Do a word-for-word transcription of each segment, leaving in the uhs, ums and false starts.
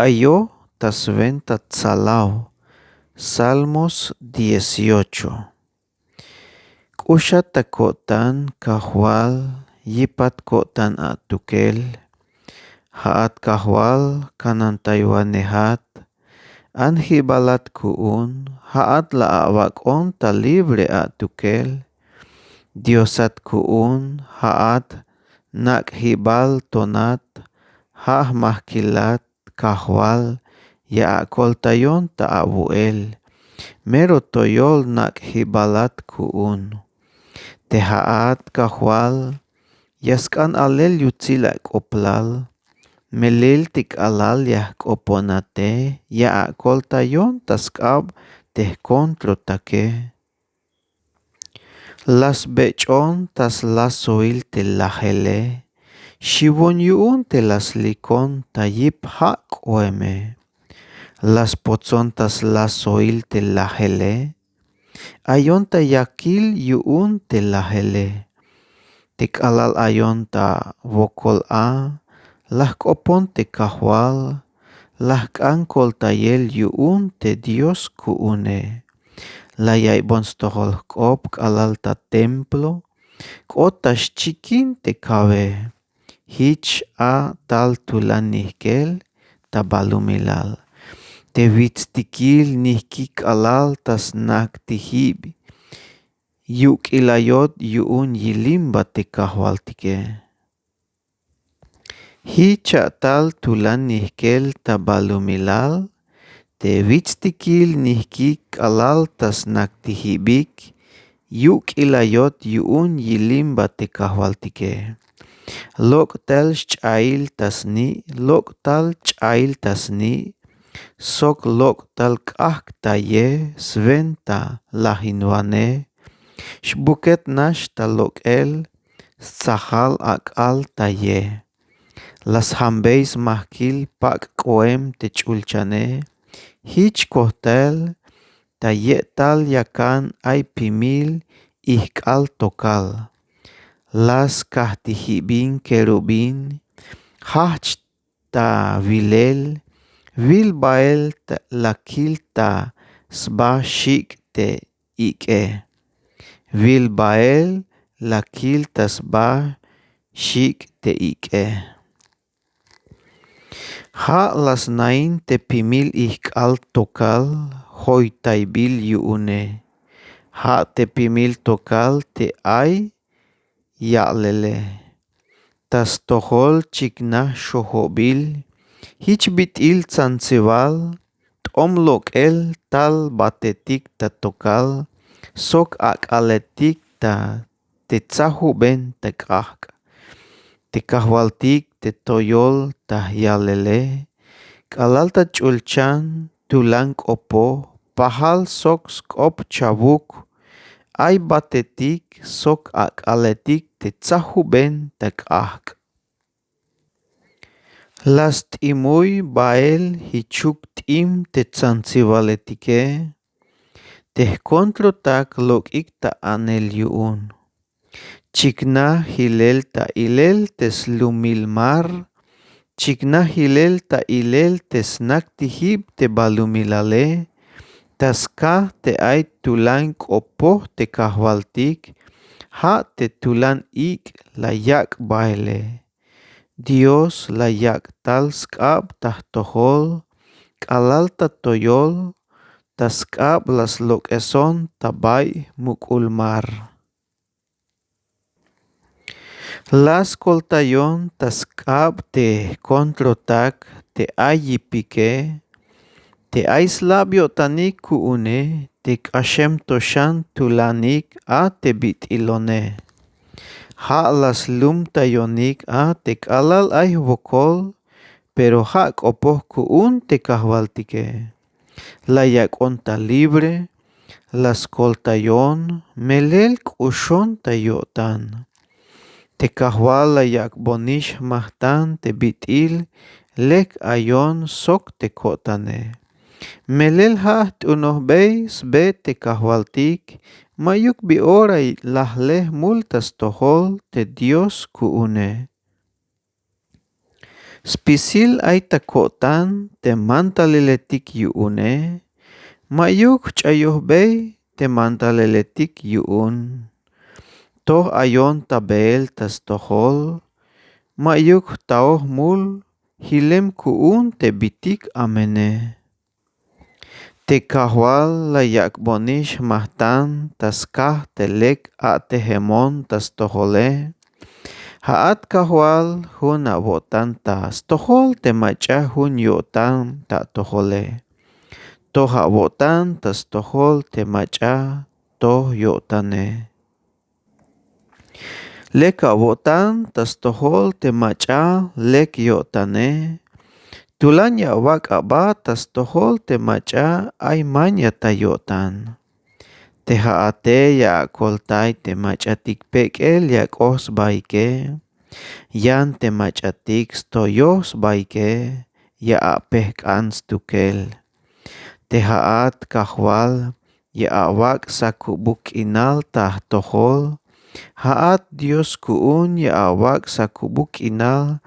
ayoj ta swenta tsalaw. Salmos dieciocho. K'uxat ta ko'tan, Kajwal, yipat ko'tan atukel. Ja'at Kajwal, kanantaywanejat, anjibalat ku'un, ja'at la awak'on ta libre atukel. Diosat ku'un, ja'at nak'jibal tonat, ja' jmajkilat, Kajwal, ya akoltayon ta awu'el, mero toyol nak'jibalat ku'un. Te ja'at Kajwal, ya sk'an alel yutsil ak'oblal, melel te k'alal ya jk'oponate, ya akoltayon ta sk'ab te jkontrotake. La sbech'on ta slasoil te lajele, xiwon yu'un te la slikon ta yip ja' k'oeme. La spotson ta slasoil te lajele, ayon ta yakil yu'un te lajele. Te k'alal ayon ta wokol a, la jk'opon te Kajwal, la jk'an koltayel yu'un te Dios ku'une. La yaibon stojol jk'op k'alal ta templo, k'ot ta xchikin te kabe. Jich a tal tulan nijkel ta balumilal. Te witstikil nijkik k'alal ta snajtijib, yuk'ilayot yu'un yilimba te Kajwaltike. Jich a tal tulan nijkel ta balumilal, te witstikil nijkik k'alal ta snajtijibik, yuk'ilayot yu'un yilimba te Kajwaltike. Lok' tal xch'ail ta sni', lok' tal ch'ail ta sni', sok lok' tal k'ajk' ta ye swenta lajinwanej. Xbuket nax ta lok'el stsajal ak'al ta ye. La sjambey smajkil pak' k'oem te ch'ulchane. Jich kojtel ta ye'tal yakan ay pimil ijk'al tokal. La skajtijibin kerubín, jajch ta wilel, wil bael ta, la kil ta sba xik' te ik'e. Wil bael la kil ta sba xik' te ik'e. Ja' la snain te pimil ijk'al tokal joytaybil yu'une. Ja' te pimil tokal te ay ya'lele. Ta stojol chiknaj xojobil, jich bit'il tsantsiwal, t'om lok'el tal batetik ta tokal, sok ak'aletik ta te tsajuben ta k'ajk'. Te Kajwaltik te toyol ta yalele, k'alal ta ch'ulchan tulan k'opoj, pajal sok sk'op chawuk, ay batetik sok ak'aletik te tsajuben ta k'ajk'. La st'imuy bael jichuk t'im te tsantsiwaletike, te jkontrotak lok'ik ta anel yu'un. Chiknaj jilel ta ilel te slumil mar, chiknaj jilel ta ilel te snajtijib te balumilale, ta skaj te ay tulan k'opoj te Kajwaltik, ja' te tulan ik' la yak' baele. Dios la yak' tal sk'ab ta jtojol, k'alal ta toyol, ta sk'ab la slok'eson ta bay muk'ul mar. La skoltayon ta sk'ab te jkontrotak te ay yipike, te ay slab yo'tanik ku'une, te k'axem to xan tulanik a te bit'ilone. Ja' la slumtayonik a te k'alal ay jwokol, pero ja' k'opoj ku'un te Kajwaltike. La yak'on ta libre, la skoltayon, melel k'uxon ta yo'tan. Te Kajwal la yak'bonix jmajt'an te bit'il lek ayon sok te ko'tane. Melel ja' jt'unojbey sbe te Kajwaltik, ma'yuk bi ora la jle jmul ta stojol te Dios ku'une. Spisil ay ta ko'tan te mantaliletik yu'une. Ma'yuk jch'ayojbey te mantaliletik yu'un. Toj ayon ta beel ta stojol. Ma'yuk jtaoj mul jilem ku'un te bitik amene. Te kajwal la yak'bonix jmajt'an ta skaj te lek a'tejemon ta stojole. Ja'at kajwal jun awo'tan ta stojol te mach'a jun yo'tan ta atojole. Toj awo'tan ta stojol te mach'a toj yo'tane. Lek awo'tan ta stojol te mach'a lek yo'tane. Tulan ya awak' aba ta stojol te mach'a ay maña ta yo'tan. Te ja'ate ya akoltay te mach'atik pek'el ya ak'oj sbaike. Yan te mach'atik stoyoj sbaike ya apejk'an stukel. Te ja'at kajwal ya awak' sakubuk k'inal ta jtojol. Ja'at Dios ku'un ya awak' sakubuk k'inal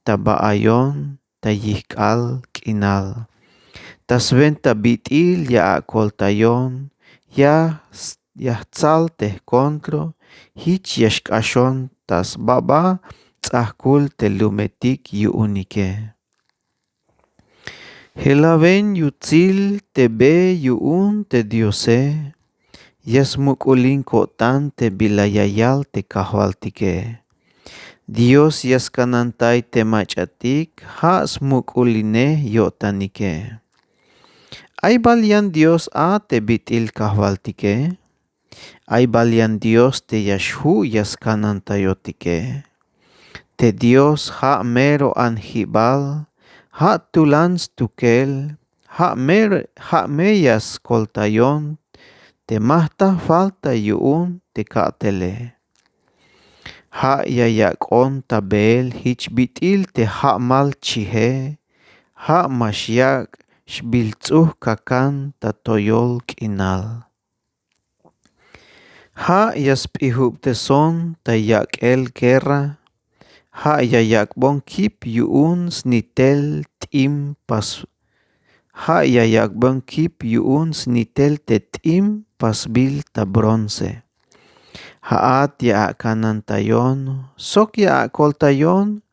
ta ba'ayon ta yijk'al k'inal. Ta swenta bit'il ya akoltayon ya ya jtsal te jkontro jich ya xk'axon ta sbaba ts'ajkul te lumetik yu'unike. Jelawen yutsil te be yu'un te Diose. Ya smuk'ulin ko'tan te bila ya yal te kajwaltike. Dios ya skanantay te mach'atik ja' smuk'ulinej yo'tanike. Ay bal yan Dios a te bit'il kajwaltike. Ay bal yan Dios te ya xju' ya skanantayotike. Te Dios ja' mero anjibal ja' tulan stukel ja' me ja' me ya skoltayon te ma jta falta yu'un te ka'tele. Ja' ya yak'on ta beel jich bit'il te ja'mal chije ja' ma xyak' xbilts'uj kakan ta toyol k'inal. Ja' ya sp'ijubteson ta yak'el guerra. Ja' ya yak'bon kip yu'un snitel t'im pas ja' ya yak'bon kip yu'un snitel te t'im pasbil ta bronce. Ja'at ya akanantayon sok ya akoltayon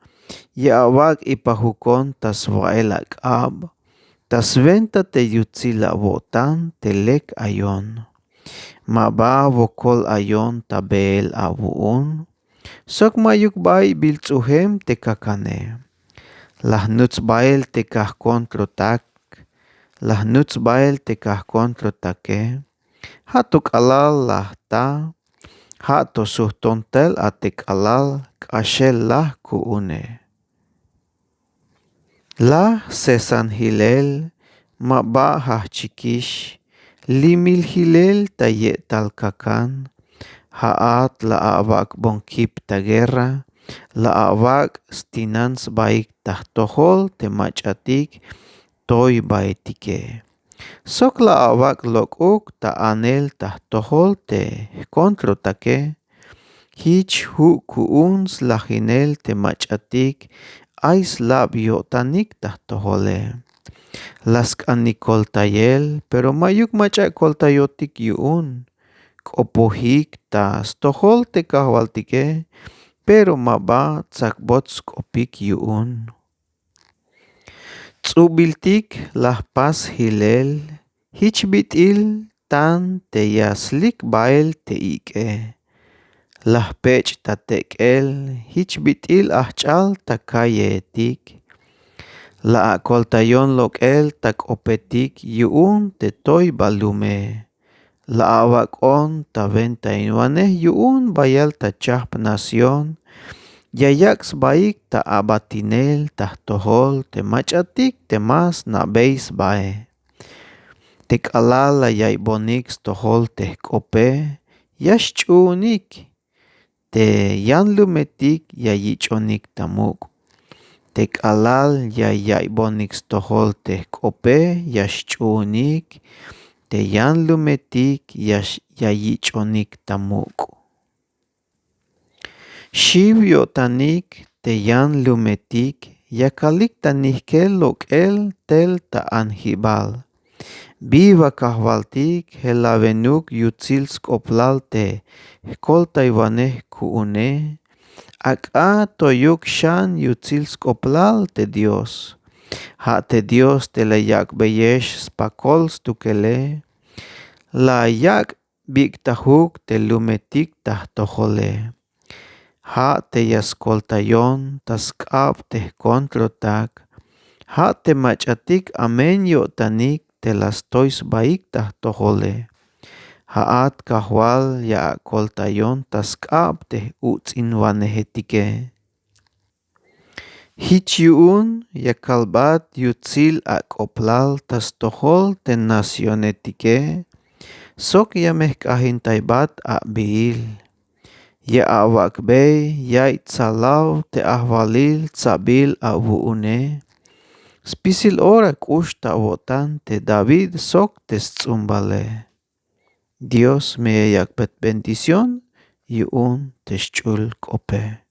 ya awak' ipajukon ta swa'el ak'ab ta swenta te yutsil awo'tan te lek ayon. Ma ba wokol ayon ta beel awu'un sok ma'yuk bay bilts'ujem te kakane. La jnuts bael te kajkontrotak. La jnuts bael te kajkontrotake. Ja' to k'alal la jta. Ja' to sujton tel a te k'alal k'axel laj ku'une. Laj sesan jilel ma ba jajchikix. Limil jilel ta ye'tal kakan. Ja'at la awak'bon kip ta guerra. La awak' stinan sbaik ta jtojol te mach'atik toy baetike. Sok la awak' lok'uk ta anel ta jtojol te jkontrotake. Jich ju' ku'un slajinel te mach'atik ay slab yo'tanik ta jtojole. La sk'anik koltayel pero ma'yuk mach'a koltayotik yu'un. K'opojik ta stojol te kajwaltike pero ma ba tsakbot sk'opik yu'un. Ts'ubiltik la jpas jilel. Jich bit'il tan te ya slik bael te ik'e. La jpech' ta tek'el jich bit'il ajch'al ta kalleetik. La akoltayon lok'el ta k'opetik yu'un te toy ba lume. La awak'on ta wentainwanej yu'un bayal ta chajp nación. Ya yak' sbaik ta abatinel ta jtojol te mach'atik te ma sna'bey sbae. Te k'alal la yaiybonik stojol te jk'ope ya xch'uunik. Te yan lumetik ya yich'onik ta muk'. Te k'alal ya yaiybonik stojol te jk'ope ya xch'uunik. Te yan lumetik ya yich'onik ta muk'. Xiw yo'tanik te yan lumetik yakalik ta nijk'el lok'el tel ta anjibal. Viva kajwaltik jelawenuk yutsil sk'oplal te jkoltaywanej ku'une. Ak'a toyuk xan yutsil sk'oplal te dios. Ja' te dios te la yak'beyex spakol stukele. La yak' bik'tajuk te lumetik ta jtojole. Ja' te ya skoltayon ta sk'ab te jkontrotak. Ja' te mach'atik amen yo'tanik te la stoy sbaik ta jtojole. Ja'at kajwal ya akoltayon ta sk'ab te j'uts'inwanejetike. Jich yu'un ya kalbat yutsil ak'oblal ta stojol te nacionetike. Sok ya me jk'ajintaybat abiil. Ya awak'bey yaiy tsalaw te ajwalil tsabil awu'une. Spisil ora k'ux ta awo'tan te david sok te sts'umbale. Dios me ya yak'bey bendición yu'un te xch'ul k'ope.